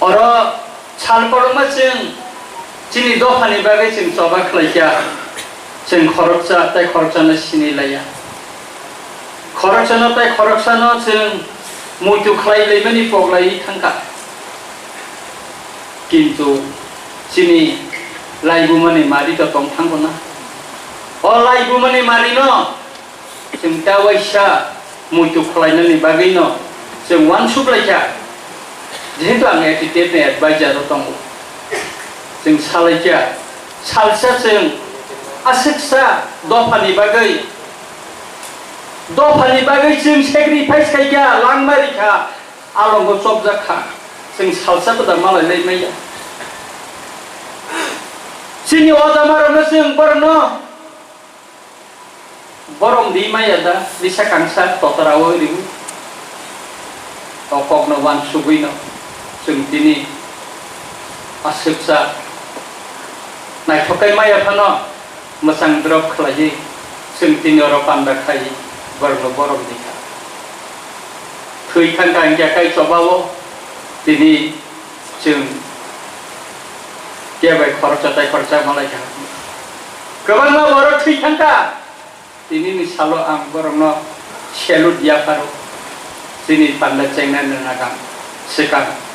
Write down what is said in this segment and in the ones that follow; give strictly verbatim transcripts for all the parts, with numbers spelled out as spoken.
Oro sal kolokma chwng chini dophani bagwi chwng choba khlaikha, chwng khoroksa tei khoroksano sini laiya. Khoroksano tei khoroksano chwng muitu khlai laimani poglaiwi thangkha. Kintu chini laibumani mari to tong thango na. O laibumani marino chwng ta waisa muitu khlainani bagwino chwng uansuk laikha. Jehetu ang A T T F ni advisor o tongo, chwng salaikha, salsa chwng aswksa dophani bagwi, dophani bagwi chwng sacrifice khaikha, langma rikha, alongo chopjak kha, chwng salsa kwtal malai lai maya. Chini ojamarokno chwng borokno borom di maya da, lisa kangsa totra o riwi. O kokno uansugwino chwng tini aswksa naithok khe maya phano mwchang drop khlaiwi chwng tini oro panda khai borokno borom di kha. Thwi thangkha hinkhe kai chobao tini chwng khe bai khoroksa tai khoroksa malai kha. Kwbangma borok thwi thangkha. Tinini salo ang borokno salute yapharo. Chini panda chengnai nangkha swkang.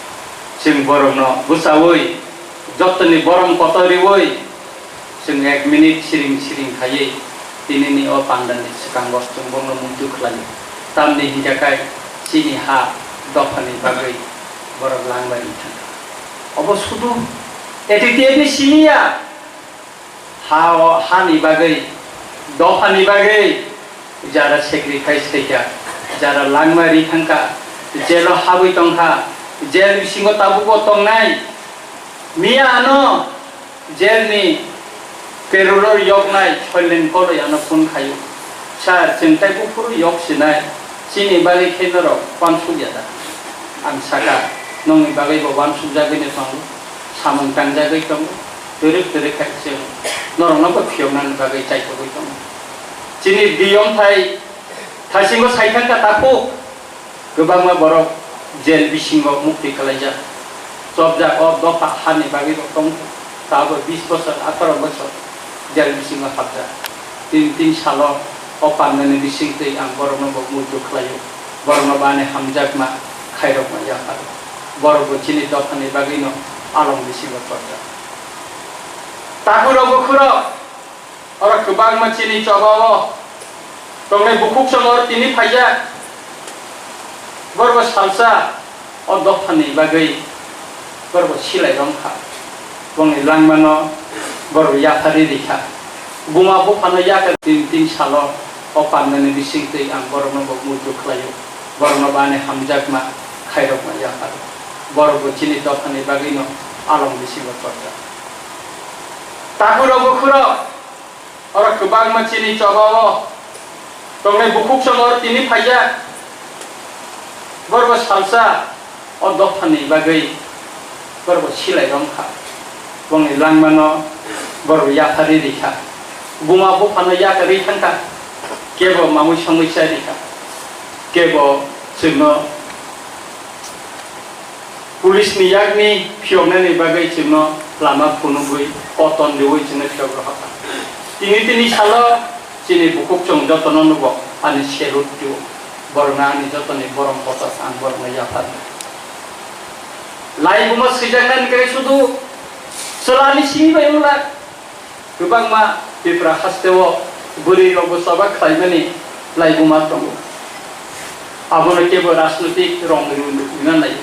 Chwng borokno bwchaui jotoni borom kotor riui chwng ek minute siring siring khaiwi tinini o pandani swkango chwng bono muitu khlaio. Tamni hinkhe kai chini ha dophani bagwi borok langbai thangkha. Obo sudu A T T F ni simi ya. Ha o, hani bagwi, dophani bagwi jara sacrifice khaikha, jara langma ri thangkha, jail o habwi tongkha, jail bisingo tabukbo tongnai. Miya ano jail ni parole o yoknai Soilen Koloi ano phone khaio. Sir, chwng tai buphuru yok sinai, chini bagwi khe norok uansuk ya da? Ang saka, nongni bagwi bo uansuk jagwi no tongo, samung tangjagwi tongo, twrwk twrwk khai chwng norokno bo phiyoknani bagwi chaithogwi tongo. Chini biyong thai thasingo sai thangkha takhuk. Kwbangma borok jail bisingo mukti khlaijak. Chopjak o dopha hani bagwi bo tong, tabo bis bosor, atharo bosor jail bisingo hapjak. Tin, tin salo o pandani bisingtwi ang borokno bo muitu khlaio. Borokno bo ani hamjakma khairokma yapharo. Borok bo chini dophani bagwino along bisingo chopjak. Takhurok bukhurok, oro kwbangma chini chobao tongnai bukhuk chwng oro tini phaijak. Borbo salsa o dophani bagwi borbo silai romkha. Bongni langmano borbo yaphari rikha. Buma buphano yakarwi tin, tin salo o pandani bisingtwi ang borokno bo muitu khlaio. Borokno bo ani hamjakma khairokma yapharo. Borok bo chini dophani bagwino along bisingo chopjak. Takhurok bukhurok, oro kwbangma chini chobao tongnai bukhuk chwng oro tini phaijak. Borbo salsa o dophani bagwi borbo silai romkha. Bongni langmano borbo yaphari rikha. Buma buphano yakarwi thangkha. Kebo mamui songwi chai rikha. Kebo chwngno Police ni yakni phiyoknani bagwi chwngno lama phunugwi koton riwi chwngno phiyok rohorkha. Tini tini salo chini bukhuk chwng jotono nugo ani salute twibo. Borokno ani jotoni borom kotor ang borokno yapharnai. Laibuma swijaknani khe sudu chwlani simi bai wngla. Kwbangma Tipra hasteo bwrwi rokbo choba khlaimani laibuma tongo. Abono kebo rajnoitik rong rwna nai.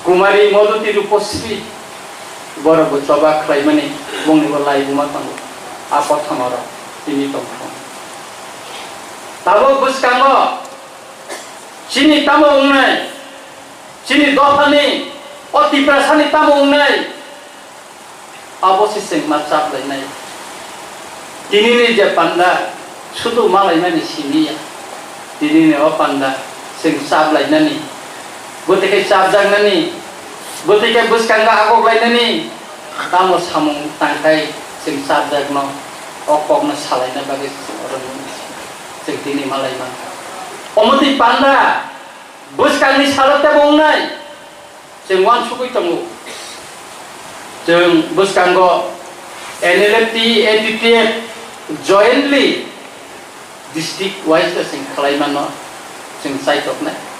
Kumari Modhuti Rupasri borokbo choba khlaimani bongnibo laibuma tongo. A kothoma rok tini tongthong. Tabuk bwskango chini tamo wngnai, chini dophani o Tiprasani tamo wngnai, abo se chwng ma chap lainai. Tinini je panda sudu ma laimani simi ya. Tinini o panda chwng chap lainani. Bwtwi khe chapjaknani. Bwtwi khe bwskango agok lainani. Tamo samung tangkhai chwng chapjakno. O kokno salaina bagwi chwng oro nuknai. Chwng tini ma lai mankha. Omo twi panda bwskangni salo tebo wngnai. Chwng uansugwi tongo. Chwng bwskango N L F T, A P P F jointly district wise chwng khlai mano, chwng chaitoknai.